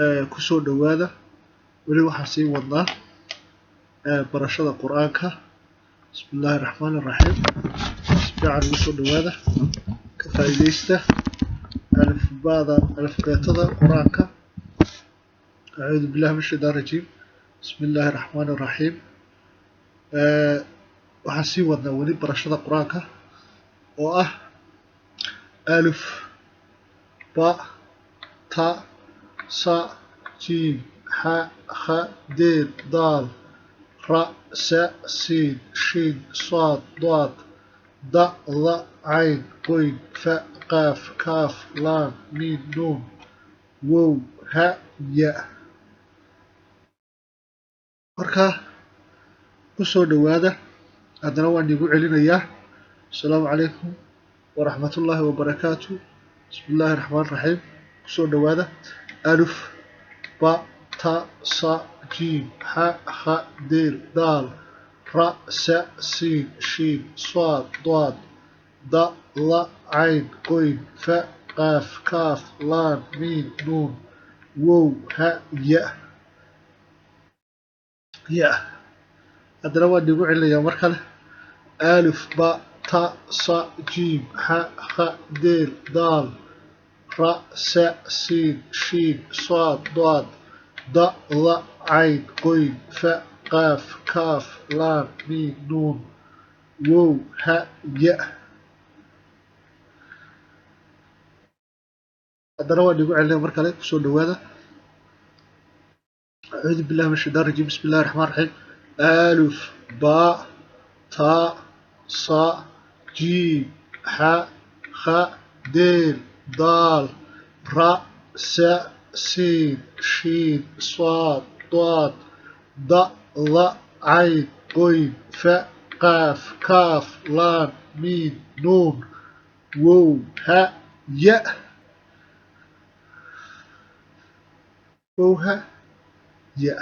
Kusoo dhowaada. Weli waxaan sii wadnaa barashada Qur-aanka. Bismi illaahi raxmaani raxiim. Si fiican ugu soo dhowaada, ka faa'iidaysta alifbaada, alifbeetada Qur-aanka. Acuudu billahi min shaytaan rajiim. Bismi illaahi raxmaani raxiim. Waxaan sii wadnaa weli barashada Qur-aanka oo ah alif, ba, ta, sa, jiim, xa, kha, deel, daal, ra, sa, siin, shin, saad, daad, da, da, cayn, qoyn, fa, qaaf, kaaf, laam, miim, nuun, wow, ha, ya. Marka ku soo dhowaada. Haddana waan iigu celinayaa. Asalaamu calaykum waraxmatullaahi wabarakaatu. Bismi illaahi raxmaan raxiim. Kusoo dhowaada. Alif, ba, ta, sa, jiim, xa, kha, deel, daal, ra, sa, siin, shiin, saad, daad, da, da, cayn, qoyn, fa, qaaf, kaaf, laam, miim, nuun, wow, ha, ya, ya. Haddana waan iigu celinayaa mar kale. Alif, ba, ta, sa, jiim, xa, kha, deel, daal, ra, sa, siin, shiin, saad, daad, da, da, cayn, qoyn, fa, qaaf, kaaf, laam, miim, nuun, wow, ha, ya. Haddana waan iigu celinaya mar kale. Kusoo dhowaada. Acuudu billahi min shaytaan rajiim. Bismi illahi raxmaan raxiim. Alif, ba, ta, sa, jiim, xa, kha, deel, daal, ra, sa, siin, shiin, saad, daad, da, da, cayn, qoyn, fa, qaaf, kaaf, laam, miim, nuun, wow, ha, ya, wow, ha, ya.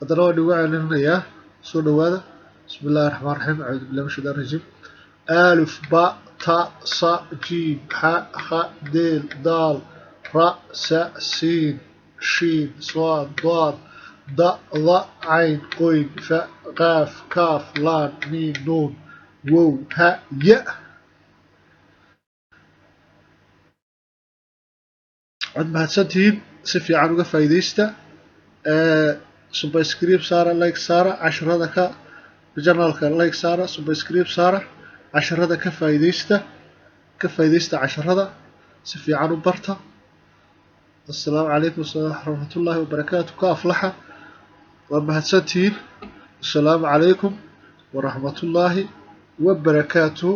Haddana waan igu celinayaa. Soo dhowaada. Bismi illahi raxmaan raxiim. Acuudu billahi min shaytaan rajiim. Alif, ba, ta, sa, jiim, xa, kha, deel, daal, ra, sa, siin, shiin, saad, daad, da, da, cayn, qoyn, fa, qaaf, kaaf, laam, miim, nuun, wow, ha, ya. Waad mahadsantihiin. Si fiican uga faa'iidaysta. Subscribe saara, like saara casharada ka janalka, like saara, subscribe saara casharada, ka faa'iidaysta, ka faa'iidaysta casharada, si fiican u barta. Assalaamu calaykum waraxmatullaahi wabarakaatu. Ka aflaxa. Waa mahadsantihiin. Assalaamu calaykum waraxmatullaahi wabarakaatu.